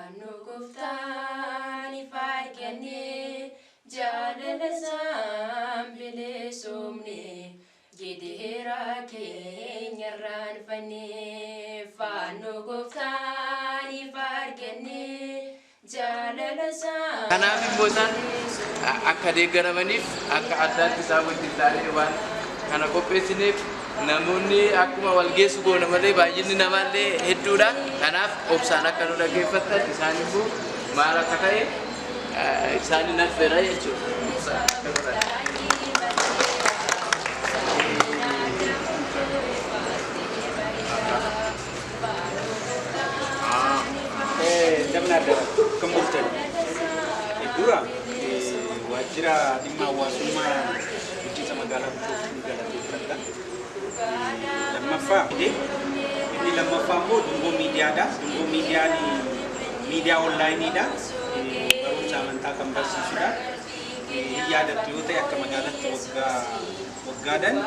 Fannoo gooftaan ifa arganne, jaalala isaan bilisoomne, gidiraa keenya irraanfanne. Fannoo gooftaan ifa arganne, jaalala isaan. Kanaaf immoo isaan akka deeggaramaniif akka addaatti isaan wajjin taanee waan kana qopheessineef, namoonni akkuma wal geessu goona malee baay'inni namaallee hedduudha. Kanaaf obsaan akka nu dhaggeeffattan, isaan immoo maal akka ta'e isaan hin affeera jechuudha. Obsaan akka godhan. Namni adda kan bultan dura waajjira dhimma hawaasummaa bulchiinsa magaalaa Bishooftuu galateeffadha. Lammaffaa, inni lammaffaa immoo Dungoo Miidiyaadha. Dungoo Miidiyaan miidiyaa onlaayiniidha. Barumsa amantaa kan barsiisudha. Hin yaadattu yoo ta'e, akka magaalaatti waggaa waggaadhaan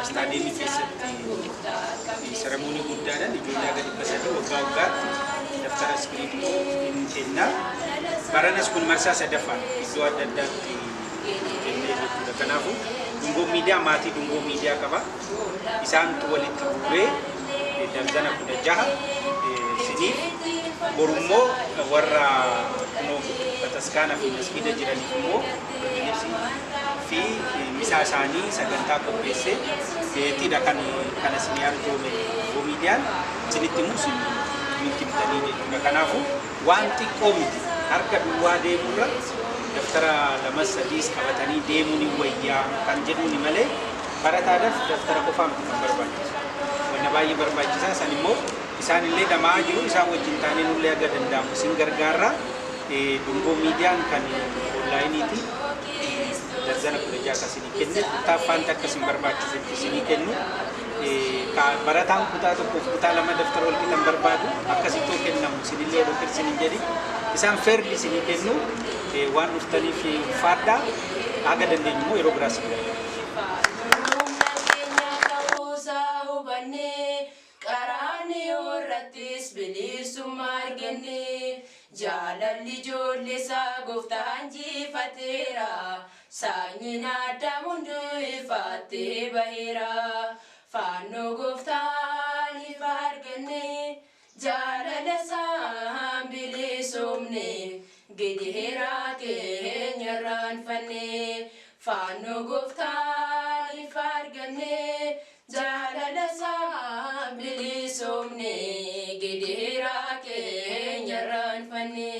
istaadiyeemii keessatti ceremony guddaadhaan ijoollee haga 300 waggaa waggaatti daftara iskiriiptoo hin kenna. Baranas kun marsaa sadaffaa iddoo adda addaatti kennee jechuudha. Kanaafuu Dungoo Miidiyaa maatii Dungoo Miidiyaa qaba. Isaantu walitti guuree darzana 16 siniif, borummoo warra kunoo bataskaana fi masgiida jiraniif immoo libsii fi misaa isaanii sagantaa qopheessee beetiidha kan kana isinii arjoome. Dungoo Miidiyaan isinitti himu isin nutti bitanii jechuudha. Kanaafuu waan xiqqoo miti, harka duwwaa deemurra daftara lamas sadiis qabatanii deemuun hin wayyaa kan jedhuuni malee, barataadhaaf daftara qofaa miti kan barbaachisu. Wanna baay'ee barbaachisaa san immoo isaan illee dhama'aa jiru, isaan wajjin taanee nullee haga danda'amu isin gargaarra. Dungoo Miidiyaan kan onlaayiniiti. Darzana 16 akka isinii kenne, kuttaaffaan akka isin barbaachisutti isinii kennu. Barataan kutaa tokkoof kutaa lama daftara wal qixan barbaadu akkasittoo kennamu isinillee odoo isin hin jedhin isaan fairly isinii kennu. Waan dhuftaniif ulfaadhaa, haga dandeenyu immoo yeroo biraas isin gargaara. Humna keenya ta'uusaa hubannee, qaraanniyoo irrattis bilisummaa arganne. Jaalalli ijoollee isaa gooftaan jifateera, sanyiin Addaam hunduu ifattee baheera. Fannoo gooftaan ifa arganne, jaalala isaan bilisoomne, gidiraa keenya irraanfanne. Fannoo gooftaan ifa arganne, jaalala isaan bilisoomne, gidiraa keenya irraanfanne.